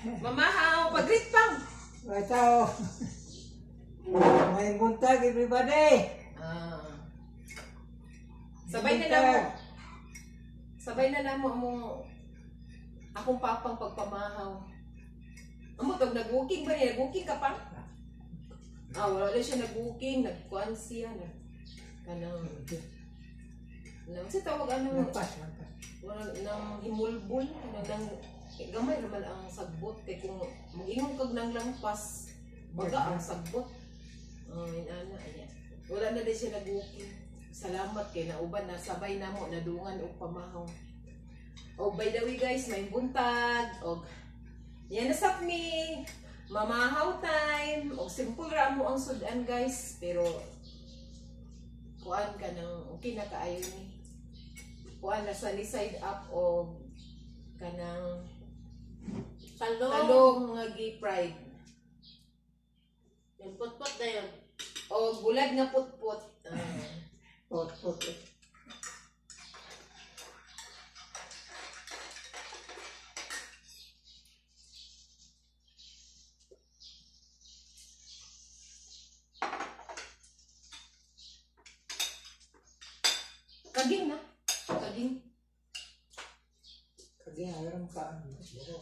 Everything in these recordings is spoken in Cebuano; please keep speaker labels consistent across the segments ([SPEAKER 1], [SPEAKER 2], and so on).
[SPEAKER 1] Mamahaw, pag-greet pang.
[SPEAKER 2] Right tao. May buntag, everybody.
[SPEAKER 1] Ah. Sabay na lang mo. Sabay na lang mo among akong papang pagpamahaw. Amo tog nag-walking ba niya? Nag-walking ka pa? Ah, wala na siya nag-walking, nagkuan siya na. Kanang nang sa tawag ano
[SPEAKER 2] Lampas, lampas.
[SPEAKER 1] Wala nang himulbol, kanang nang eh, gamay raman ang sagbot kay kung mag-ingon kag nang lampas, baga ang sagbot. Oh, inana anya. Wala na din siya nag-walking. Salamat kay nauban na sabay namo nadungan og pamahaw. Oh, by the way guys, may buntag og yan na sap mi. Mamahaw time. Og simple ra mo ang sudan guys, pero kuan ka ng okay na kaayo ni. Kuan na sunny side up og kanang
[SPEAKER 3] Talong.
[SPEAKER 1] Talong nga gi-fried.
[SPEAKER 3] Yung putput na yun.
[SPEAKER 1] O bulad nga putput. Ah.
[SPEAKER 2] Pot, pot.
[SPEAKER 1] Kaging na. Kaging.
[SPEAKER 2] Kagi nga, meron ka.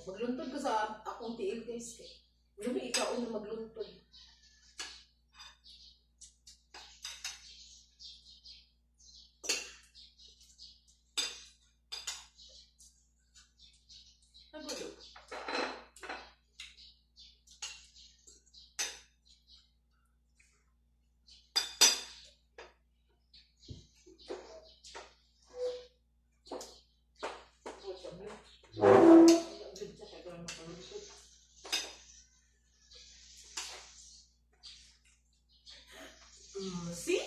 [SPEAKER 1] Magluntod ko sa akong tiil guys. Kay. Lumi ikaw na magluntod.
[SPEAKER 3] Nagulo.
[SPEAKER 1] See?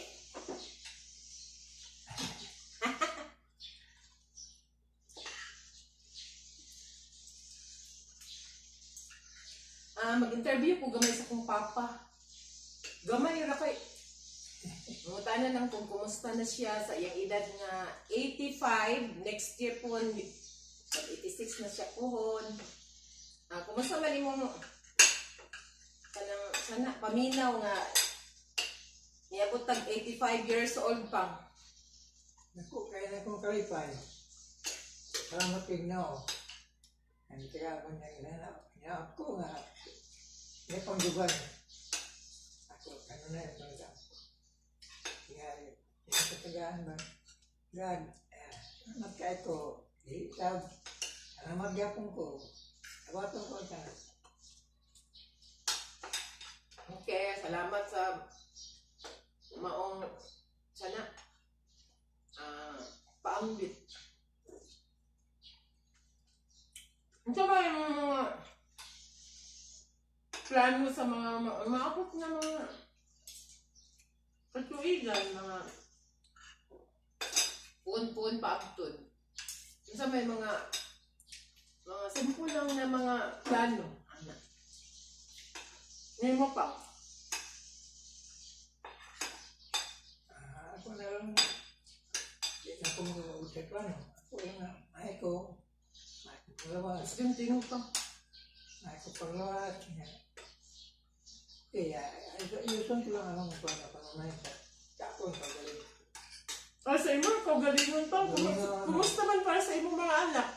[SPEAKER 1] Ah, mag-interview ko gamay sa kong papa. Gamay ra kay. Mutana lang kung kumusta na siya sa iyang edad nga 85, next year po 86 na siya puhon. Ah, kumusta man imong kanang sana paminaw nga niabot tag 85 years old pa.
[SPEAKER 2] Naku, kaya na akong kalipay. Salamat kay Ginoo. Ang taga ko niya, hinaot ko nga. May pangdugan. Ako, ano na yung pangdugan. Kaya, yung katagaan ba? God, salamat kay ko. Di, sab, salamat gyapon ko. Abaton ko sa
[SPEAKER 1] Okay, salamat sa maong sana ah paambit. Ito ba yung mga plano sa mga maabot na mga katuigan, mga puon-puon paabton? Unsa may mga simple lang na mga plano, ana? Nimo pa.
[SPEAKER 2] Ah, ako na lang, di na ako mag-uusap plano. Ako lang nga, may ko, may ko paglawas,
[SPEAKER 1] Continue pa.
[SPEAKER 2] may ko paglawas. Kaya, ayusun ko lang akong plano panunay sa kakon pagaling.
[SPEAKER 1] Ah, sa imo, kagalingon pa.
[SPEAKER 2] Kumusta-
[SPEAKER 1] Kumusta man para sa imong mga anak?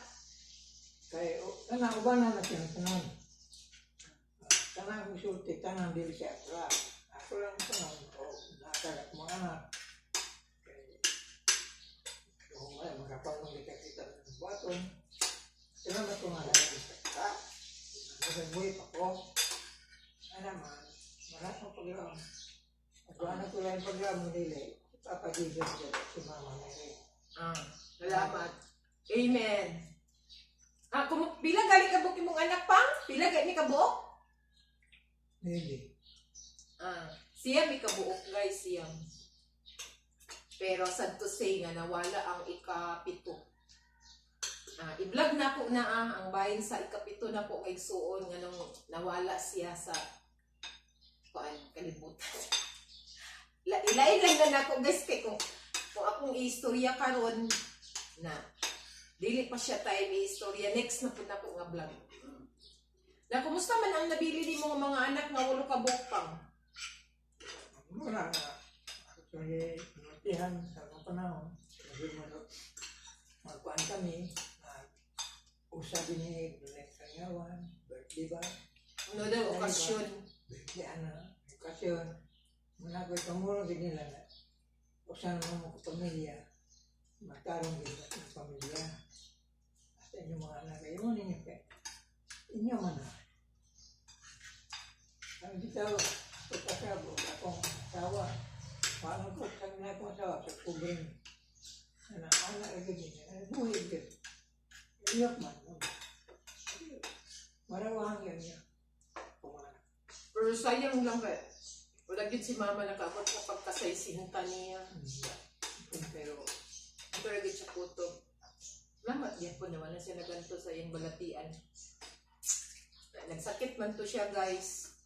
[SPEAKER 2] Kaya, tanang uban na natin, tanan. Tanang sulti, tanang dili siya. Wala. Ako lang tanang, o, nakagak mga anak. Kaya, kung wala, magkapalong kita kita ng buhaton. Salamat ko nga lang sa kita. Nagbuhay pa ko. Ano man, wala akong paglaom. Nagawa na ko lang yung paglaom mo dili. Papa Jesus, si Mama Mary.
[SPEAKER 1] Ah, salamat. Amen. Ah, pila gali ka buok imong anak pa? Pila gali ka buok?
[SPEAKER 2] Dili.
[SPEAKER 1] Ah, siya may kabuok guys, siyam. Pero sad to say nga nawala ang ikapito. Ah, i-vlog na po na ah, ang bahin sa ikapito na po kay suon nga nung nawala siya sa kuan kalibutan. Ilain lang na nako guys kay kung akong istorya karon na dili pa siya time istorya, next na po nako nga vlog. Na kumusta man ang nabili nimo nga mga anak nga walo ka bukpang?
[SPEAKER 2] Mura na. Actually, natihan sa mga panahon. Sabi mo, magkuhan kami. Usap din ni Kanyawan, birthday ba?
[SPEAKER 1] Ano daw okasyon?
[SPEAKER 2] Birthday, ano, okasyon. Muna ko ikamuro din nila na usan mo mo pamilya. Matarong din ang pamilya. Sa inyong mga anak, kayo mo ninyo kay. Inyo man na. Ang bitaw, pagkasabo, akong asawa. Paano ko, sabi na akong asawa, sa kubring. Anak, anak, lagi din. Buhay din. Iyok man. No? Marawang yan niya. Kumanak.
[SPEAKER 1] Pero sayang lang kay wala gyud si mama nakaabot sa pagkasaysinta niya. Pero ito ra gyud siya kutob. Mama, yan po naman na siya naganto sa iyang balatian. Nagsakit man to siya, guys.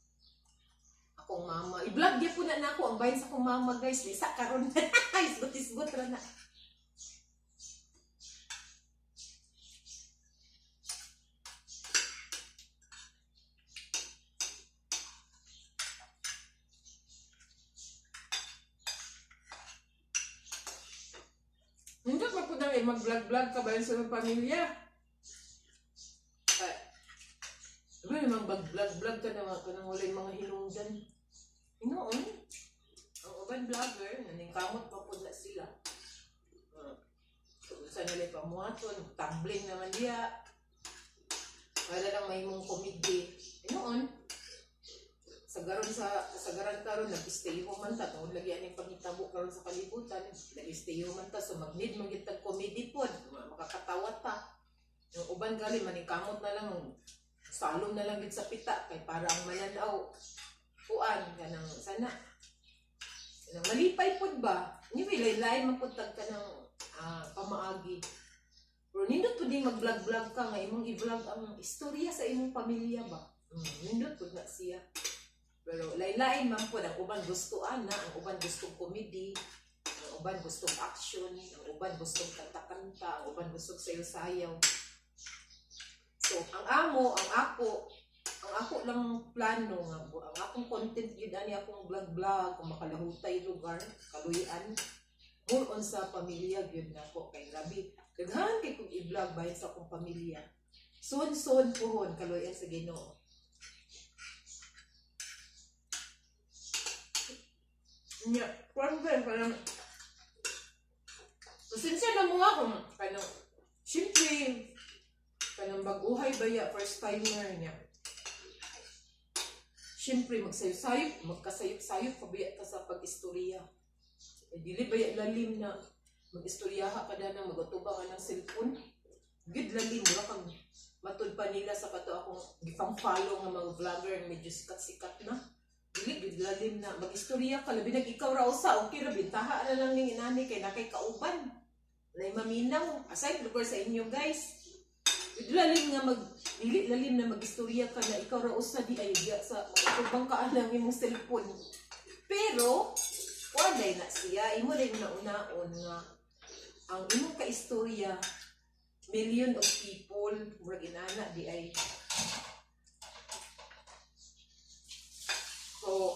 [SPEAKER 1] Akong mama. I-vlog gyud po na nako ang bahin sa akong mama, guys. Lisa karon. Isgot-isgot ra na. Hindi pa po na mag-vlog-vlog ka ba yun sa iyong pamilya? Ay, diba naman mag-vlog-vlog ka na kanang wala yung mga hinungdan. Hinoon. Ang uban vlogger, naningkamot pa po na sila. Sa nila pamuhaton, tumbling naman diya. Wala lang may mong komedye. Hinoon. Sagaron sa kasagaran karon nag-stay home man ta tungod lagi aning pangitabo karon sa kalibutan, nag-stay home man ta, so mag-need man gyud tag comedy pod, makakatawa ta. Yung uban gali maningkamot na lang, salom na lang gid sa pita kay para ang mananaw kuan kanang sana kanang malipay pod ba. Anyway, laylay man pud tag kanang pamaagi, pero nindot pud din mag-vlog-vlog ka nga imong i-vlog ang istorya sa imong pamilya ba. Nindot pud na siya. Pero laylain man po, ang uban gusto ana, ang uban gustong comedy, ang uban gustong action, ang uban gustong kanta-kanta, ang uban gustong sayo-sayaw. So, ang amo, ang ako lang plano nga, ang akong content yun ani akong vlog-vlog, kung makalahutay lugar, kaluyan, more on sa pamilya gyud nako kay grabe. Daghan kay kog i-vlog bahin sa akong pamilya. Soon-soon puhon kaluyan sa Ginoo. Nya, kuan ba yun, kanang pasensya na mo nga kung kanang, siyempre, kanang baguhay ba ya, first timer niya. Siyempre, magsayop-sayop, magkasayop-sayop, pabiya ta sa pag-istorya. Eh, dili ba ya lalim na mag-istoryaha ka na nang magatubang ka ng cellphone? Good lalim, wala kang matud pa nila sa kato akong gipang-follow nga mga vlogger, medyo sikat-sikat na. Dili gud lalim na mag-istorya ka, labi nag ikaw ra usa, okay ra bintaha na lang ning inani kay nakay kauban. Walay maminaw. Aside lugar sa inyo, guys. Gud lalim nga mag dili lalim na mag-istorya ka na ikaw ra usa di ay diya sa matubang ka lang imong cellphone. Pero walay na siya, imo rin na unaon nga ang imong kaistorya million of people murag inana di ay. So,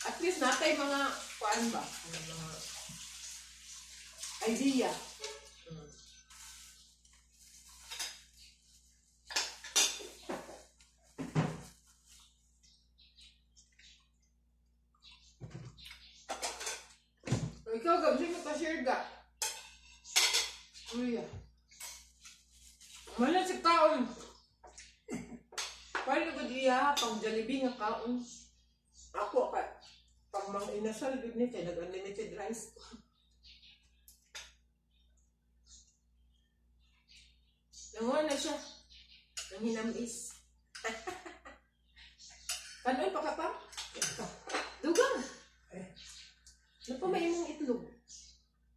[SPEAKER 1] at least natay mga kuan ba? Ano, mga idea. So, ikaw, Gab, sino ka share ga? Uy, ah. Wala si kaon. Paano ko diya pang Jollibee nga kaon? Ako ka pang mang inasal gud ni kay nag-unlimited rice ko. Nanguha na siya. Nang hinamis. Kanon pa ka pa? Dugang.
[SPEAKER 2] Eh.
[SPEAKER 1] Napa may imong itlog?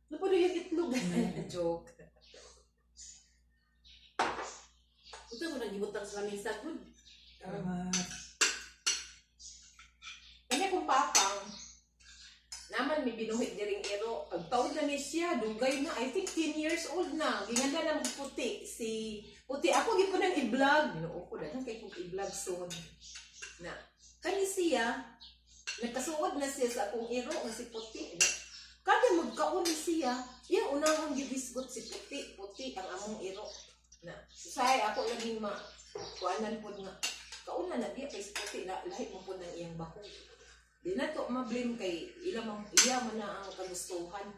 [SPEAKER 1] Napa do yung itlog? Joke.
[SPEAKER 3] Ito mo nang gibutang sa lamisa gud.
[SPEAKER 2] Salamat.
[SPEAKER 1] Kanya kung papang. Naman may binuhit diring ero. Pagtaod na ni siya, dugay na, I think 10 years old na. Ginganda na magputi. Si Puti, ako gyud po nang i-vlog. Ginoo ko, daghan kay kong i-vlog soon. Na, kani siya, nagkasuod na siya sa akong ero nga si Puti. Kada magkaon ni siya, iyang unahang gihisgot si Puti. Puti ang among ero. Na, say ako laging ma, kuanan pod nga, kauna na diya kay si Puti, na, lahi mo pod ng iyang bako. Di na to ma-blame kay ila man, iya man na ang kagustuhan.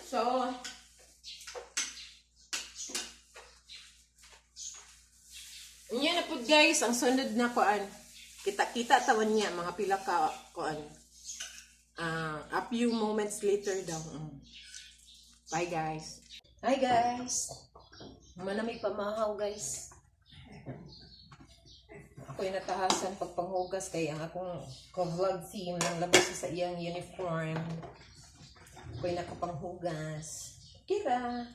[SPEAKER 1] So, Unya na pud guys, ang sunod na kuan. Kita-kita tawan niya mga pila ka kuan. Ah, a few moments later daw. Bye guys. Hi guys. Manami pamahaw guys. Ako'y natahasan pagpanghugas kay ang akong ka-vlog team nang labas sa iyang uniform. Ako'y nakapanghugas. Kira!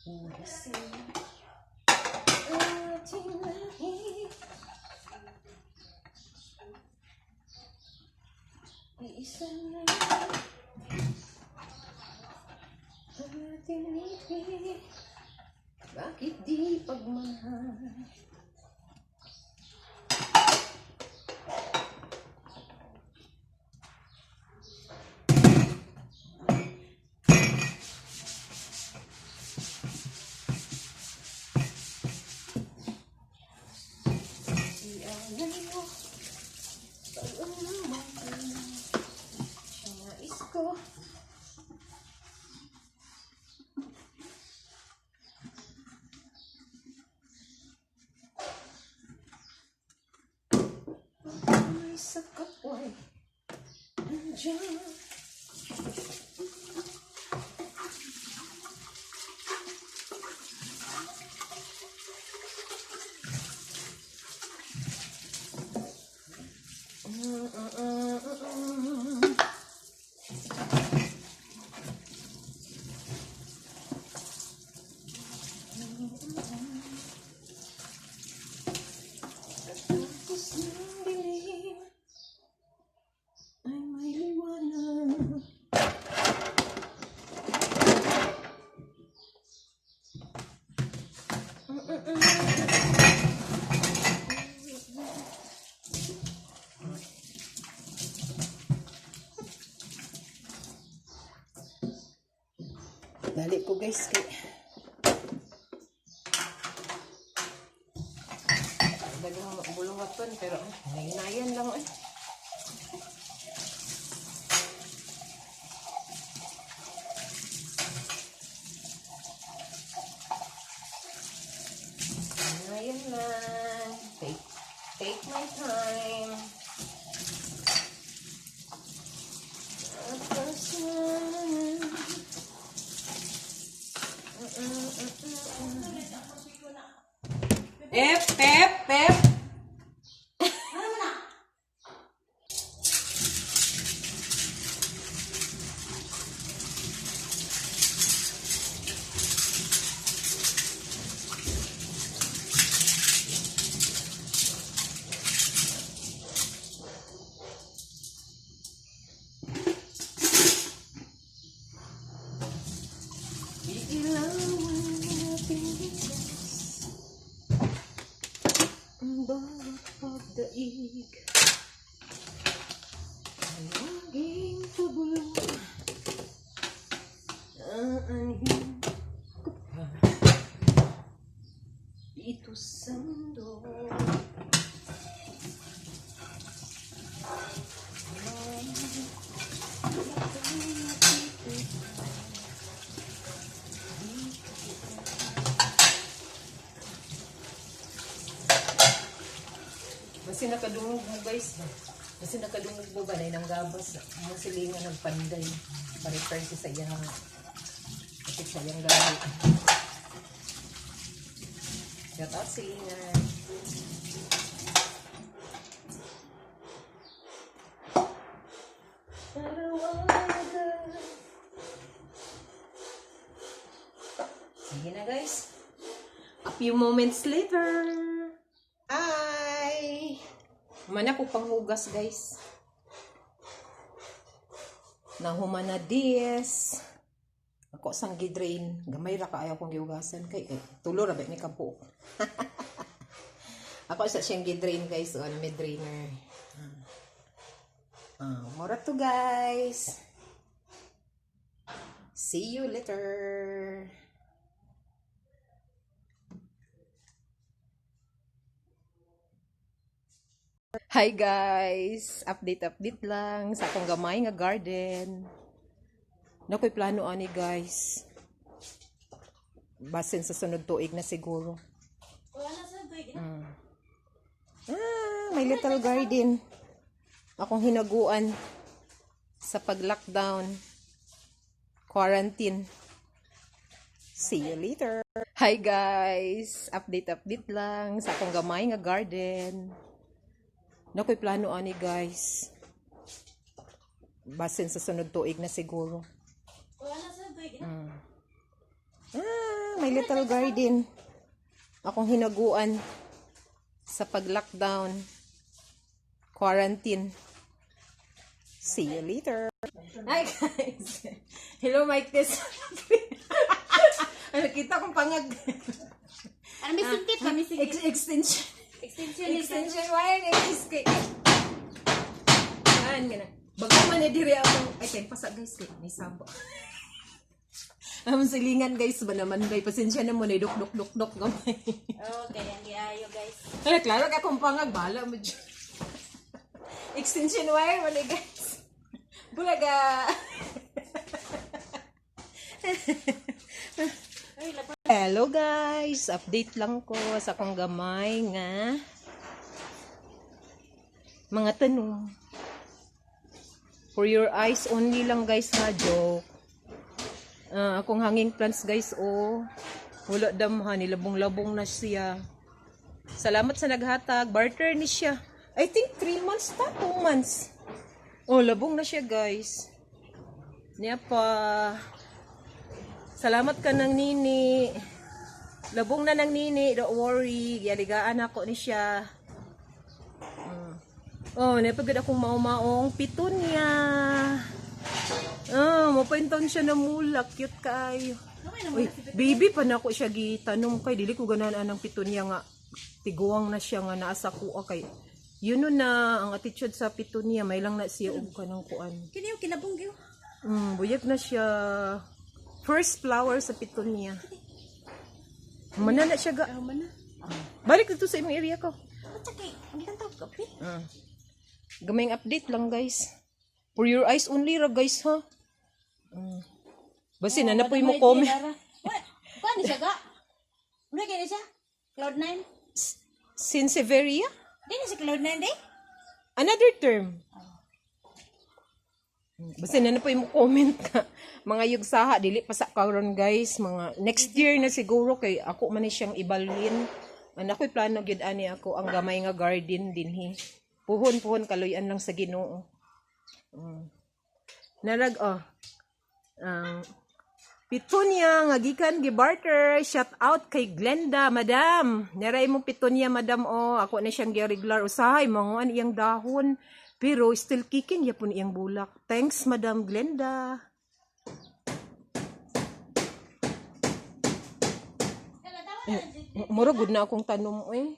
[SPEAKER 1] Hugasin ating lahi. Iisa na ang ating ngiti. Bakit di pagmahal? Ialay mo pag-unawa ko ang nais ko. Pag sa kapwa'y nandiyan. Pagkatapos ng dilim ay may liwanag. Dali ko guys kay Dalawang buluhaton pero nahinayan lang eh. Hinayan lang. Take my time. Tapos na. Pep, pep, pep. Iilawan natin bukas ang bawat pagdaig ay laging pabulong. Aanhin ko pa dito sa mundo. Basi nakadungog mo, guys, ba? Basi nakadungog mo ba na nang gabas. Mo silingan nagpanday. Pa-repair siya sa iyang kapit sa iyang gabi. Shout out, silingan. Sige na, guys. A few moments later. Hi! Mana ko panghugas, guys. Nahuman na this. Ako sang gidrain. Gamay ra kaayo akong gihugasan kay tulo ra ba ni kabuok. Ako sa siyang gidrain, guys, on may drainer. Ah, mura to, guys. See you later. Hi, guys! Update update lang sa akong gamay nga garden. Nakoy plano ani, guys. Basin sa sunod tuig na siguro.
[SPEAKER 3] Wala na sa tuig.
[SPEAKER 1] Ah, my little garden. Akong hinaguan sa pag-lockdown. Quarantine. See you later. Hi, guys! Update update lang sa akong gamay nga garden. Nakoy plano ani, guys. Basin sa sunod tuig na siguro.
[SPEAKER 3] Wala na sa tuig.
[SPEAKER 1] Ah, my little garden. Akong hinaguan sa pag-lockdown. Quarantine. See you later. Hi, guys. Hello, Mike Tess. Ay, nakita kong pangag.
[SPEAKER 3] Ano may singkit pa? May singkit.
[SPEAKER 1] Extension.
[SPEAKER 3] Extension ni guys.
[SPEAKER 1] Extension wire. Kay. Yan, gana. Bago man eh, diri ako. Ay, kay pasa, guys. Kay, may sabo. Ang silingan, guys, ba naman bay? Pasensya na mo na, duk duk duk duk gamay.
[SPEAKER 3] Okay, ang giayo, guys.
[SPEAKER 1] Ay, klaro ka kung pangag, bahala mo dyan. Extension wire, wala, guys. Bulaga!
[SPEAKER 3] Ay, laban.
[SPEAKER 1] Hello, guys! Update lang ko sa akong gamay nga mga tanong. For your eyes only lang, guys, ha, joke. Ah, akong hanging plants, guys, oh. Wala damha, nilabong-labong na siya. Salamat sa naghatag. Barter ni siya. I think 3 months ta, 2 months. Oh, labong na siya, guys. Niya pa. Salamat ka ng nini. Labong na ng nini, don't worry. Gialigaan ako ni siya. Oh, napagod akong mao-maong petunia. Oh, mapainton siya na mula. Cute kaayo. Uy, baby pa na ako siya gitanom kay dili ko ganahan anang petunia nga tiguang na siya nga naa sa kuha kay yun na ang attitude sa petunia may lang na siya og kanang kuan.
[SPEAKER 3] Kini yung kinabong gyud.
[SPEAKER 1] Buyag na siya. First flower sa petunia. Mana na siya ga.
[SPEAKER 3] Man na.
[SPEAKER 1] Balik dito sa imong area ko.
[SPEAKER 3] Unsa kay? Ang gikan tawag kape.
[SPEAKER 1] Gamayng update lang, guys. For your eyes only ra, guys, ha. Basi na napoy mo comment.
[SPEAKER 3] Kuan ni siya ga? Ano kini siya? Cloud 9?
[SPEAKER 1] Sansevieria?
[SPEAKER 3] Di na si Cloud 9 di?
[SPEAKER 1] Another term. Basta na po yung comment ka. Mga yugsaha, dili pa sa karon, guys. Mga next year na siguro kay ako man ni siyang ibalhin. An ako'y plano gyud ani ako ang gamay nga garden dinhi. Puhon-puhon kaluyan lang sa Ginoo. Narag oh. Ang petunia nga gikan gibarter. Shout out kay Glenda, madam. Naray mo petunia, madam, oh. Ako na siyang gireglar usahay manguan iyang dahon. Pero still kicking yapon iyang bulak. Thanks, Madam Glenda. Mura gud na akong tanom eh.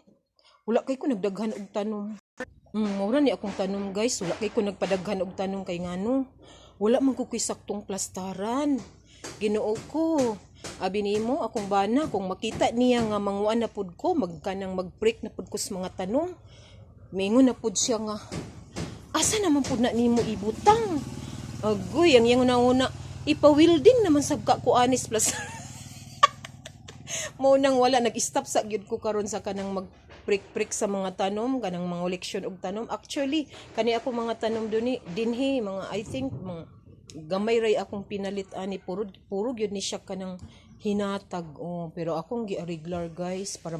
[SPEAKER 1] Wala kay ko nagdaghan og tanom. Mura ni akong tanom, guys. Wala kay ko nagpadaghan og tanom kay ngano. Wala man ko koy saktong plastaran. Ginoo ko. Abi nimo akong bana kung makita niya nga manguan na pud ko, magkanang mag-break na pud ko sa mga tanom. Mingon na pud siya nga asa naman pud na nimo ibutang. Agoy, ang iyang una-una ipa-welding naman sab ka ko anis plus. Mo nang wala nag-stop sa gyud ko karon sa kanang mag Nagprik-prik sa mga tanom, kanang mga koleksyon og tanom. Actually, kani ako mga tanom duni dinhi, mga, I think mga gamay ray akong pinalit ani, puro puro gyud ni siya kanang hinatag, oh. Pero akong gi-regular, guys, para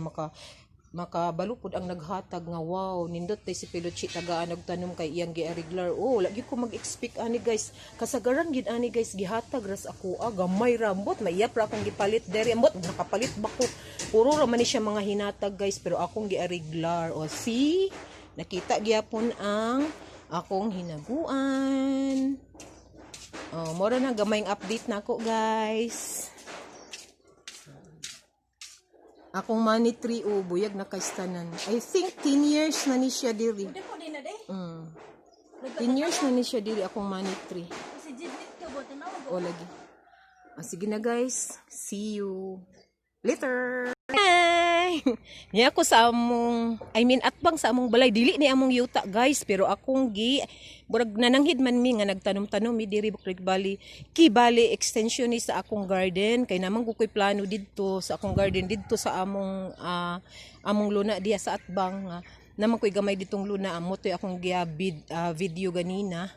[SPEAKER 1] makabalo pud ang naghatag nga, "Wow, nindot tay si Peluchi tagaan og tanom kay iyang gi-regular." Oh, wala gyud ko mag-expect ani, guys. Kasagaran gyud ani, guys, gihatag ras ako, ah, gamay ra ambot maiyap ra akong gipalit diri. Ambot nakapalit ba ko? Puro ra man ni siya mga hinatag, guys, pero akong gi-regular. O, see, nakita gyapon ang akong hinaguan. Oh, mora na gamayng update nako, guys. Akong money tree, oh, buyag na kaystanan. I think 10 years na ni siya diri.
[SPEAKER 3] Dako din na de.
[SPEAKER 1] 10 years na ni siya diri, akong money tree.
[SPEAKER 3] Si Jidlit ka ba tanaw?
[SPEAKER 1] O lagi. Ah, sige na, guys. See you later. Hi! Niya ako sa among, I mean, atbang sa among balay. Dili ni among yuta, guys, pero akong gi murag nananghid man mi nga nagtanom-tanom mi diri Creek Valley. Ki bali extension ni sa akong garden kay namang ko ko'y plano didto sa akong garden didto sa among luna diya sa atbang nga naman ko'y gamay ditong luna amo to'y akong video ganina.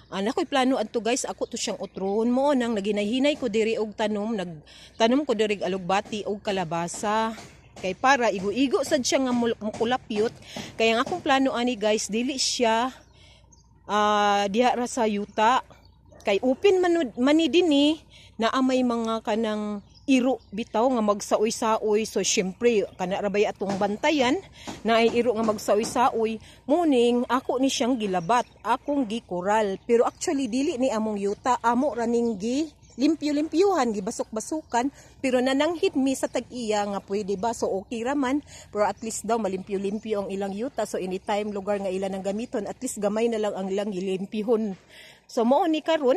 [SPEAKER 1] Ana ko'y plano adto, guys, ako to siyang utron mo nang naginay-hinay ko diri og tanom, nagtanom ko diri og alugbati og kalabasa. Kay para igo-igo sad siya nga mukulapyot. Kaya ang akong plano ani, guys, dili siya diha ra sa yuta. Kay open man mani dinhi naa may mga kanang iro bitaw nga magsaoy-saoy. So syempre kana ra bay atong bantayan na ay iro nga magsaoy-saoy, muning ako ni siyang gilabat, akong gikoral. Pero actually dili ni among yuta, amo ra ning gi limpyo-limpyuhan, gibasok-basukan, pero nananghid mi sa tag-iya nga pwede ba, so okay ra man, pero at least daw malimpyo-limpyo ang ilang yuta, so anytime lugar nga ilan ang gamiton, at least gamay na lang ang ilang gilimpyhon. So mao ni karon,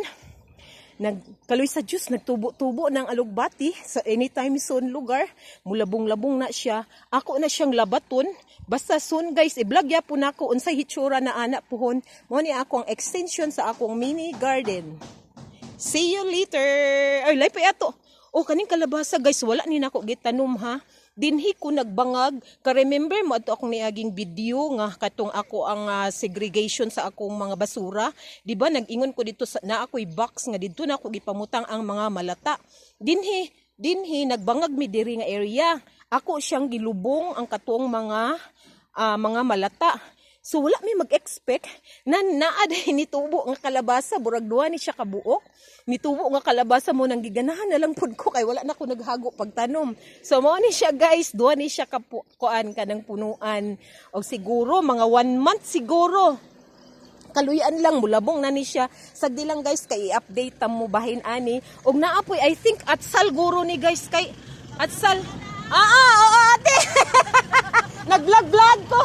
[SPEAKER 1] nagkaloy sa Diyos, nagtubo-tubo ng alugbati. So anytime soon lugar, mulabong-labong na siya. Ako na siyang labaton. Basta soon, guys, i-vlog ya po nako unsay hitsura na ana puhon. Mo ni ako ang extension sa akong mini garden. See you later. Ay, lay pa ato. Oh, kaning kalabasa, guys, wala ni nako gitanom ha. Dinhi ko nagbangag. Ka-remember mo ato akong niaging video nga katong ako ang segregation sa akong mga basura? Di ba nag-ingon ko dito sa na ako'y box nga didto na ako gipamutang ang mga malata. Dinhi nagbangag mi diri nga area. Ako siyang gilubong ang katong mga malata. So wala mi mag-expect na naa day nitubo nga kalabasa, burag duha ni siya kabuok. Nitubo nga kalabasa mo nang giganahan na lang pud ko kay wala na ko naghago pagtanom. So mao ni siya, guys, duha ni siya kapu kuan kanang punuan. Og siguro mga one month siguro kaluyan lang mulabong na ni siya. Sagdi lang, guys, kay i-update ta mo bahin ani. Og naa poy, I think atsal guro ni, guys, kay atsal. Ah, oo, ate, nag-vlog vlog ko.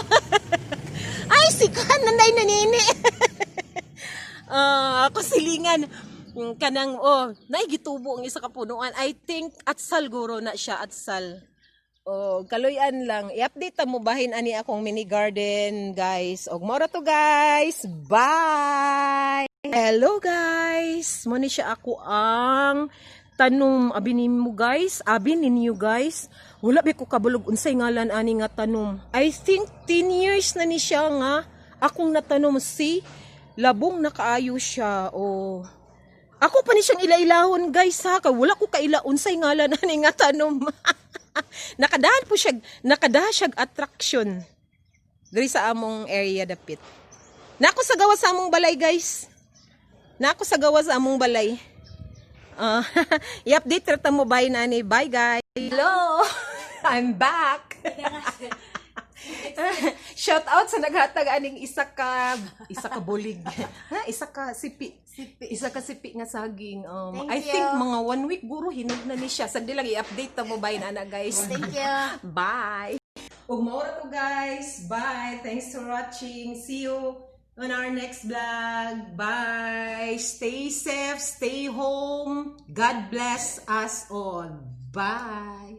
[SPEAKER 1] Ay, si kan nanay nanini. Ah, ako silingan. Kanang oh, naigitubo ang isa ka punuan. I think atsal guro na siya, atsal. Oh, kaluyan lang. I-update ta mo bahin ani akong mini garden, guys. Og mora to, guys. Bye. Hello, guys. Mo ni siya ako ang tanom, abi nimo, guys, abi ninyo, guys. Wala ba ko kabalog unsay ngalan ani nga tanom. I think 10 years na ni siya nga akong natanom si labong na kaayo siya. Oh. Ako pa ni siyang ilailahon, guys, ha, kay wala ko kaila unsay ngalan ani nga tanom. Nakadahan po siya, nakadahan siya attraction diri sa among area dapit. Nako sa gawas sa among balay, guys. Nako sa gawas sa among balay. I-update ra ta mo bye nani. Bye, guys. Hello. I'm back. Shout out sa naghatag aning isa ka bulig. Ha, isa ka sipi.
[SPEAKER 3] Sipi.
[SPEAKER 1] Isa ka sipi nga saging.
[SPEAKER 3] Thank
[SPEAKER 1] I
[SPEAKER 3] you.
[SPEAKER 1] think mga one week guro hinog na ni siya. Sagdi lang, i-update ta mo bye na, guys.
[SPEAKER 3] Thank you.
[SPEAKER 1] Bye. Ug maura to, guys. Bye. Thanks for watching. See you on our next vlog. Bye. Stay safe, stay home. God bless us all. Bye.